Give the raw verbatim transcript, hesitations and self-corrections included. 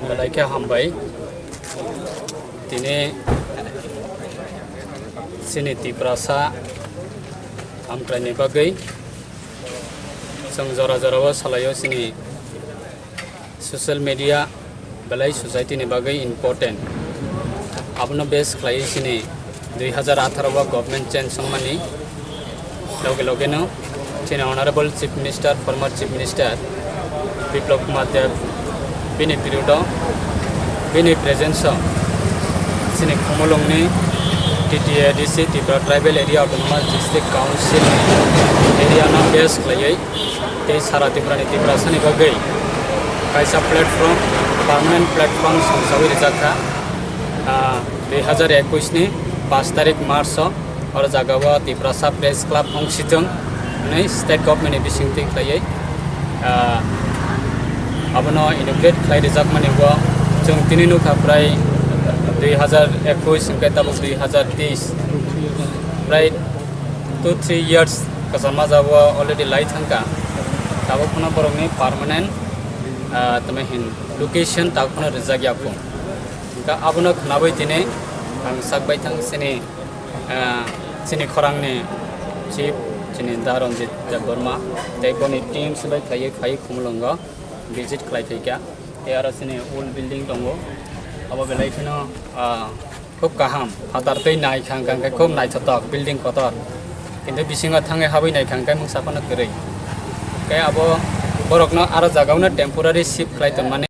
Belai khe hambai. Tini chini Tiprasa hamkraini bagwi chwng jora jorao salaio chini social media belai society ni bagwi important. Abono base khlaiwi chini dui hazar atharo o government change wngmani loge loge no chini Honorable Chief Minister, former Chief Minister Biplab Kumar Deb, bini period o, bini presence o chini Khumulwng ni T T A D C, Tripura Tribal Area Autonomous District Council ni area no base khlaiwi tei sara Tripura ni Tiprasa ni bagwi kaisa platform, permanent platform songsawi rijak kha, ah, dui hazar ekush ni pash tarik March o, oro jaga o Tiprasa Press Club Hongsitwng hwnwi state government ni bisingtwi khlaiwi, ah, abono inaugurate khlai rijak mani o chwng tini nukha prai dui hazar ekush hwnkhe tabuk dui hazar teis, prai two three years kwcham majao already lai thangkha, tabuk phano borokni permanent, ah, tamo hin location tabuk phano rijak ya kho. Hwnkhe abono khnawi tini ang sak bai thang chini, ah, chini khorangni chief chini Da Ranjit Debbarma tei boni team se bai khlaiwi phaiwi Khumulwngo visit khlai phaikha. Tei aro chini old building tongo, abo belai kheno, ah, khub kaham, phatar tei nai kha hwnkhe khub naithotok building kotor, kintu bisingo thangwi habwi nai kha hwnkhe mungsa phano kwrwi. Tei abo borokno aro jagao no temporary shift khlai tonmani.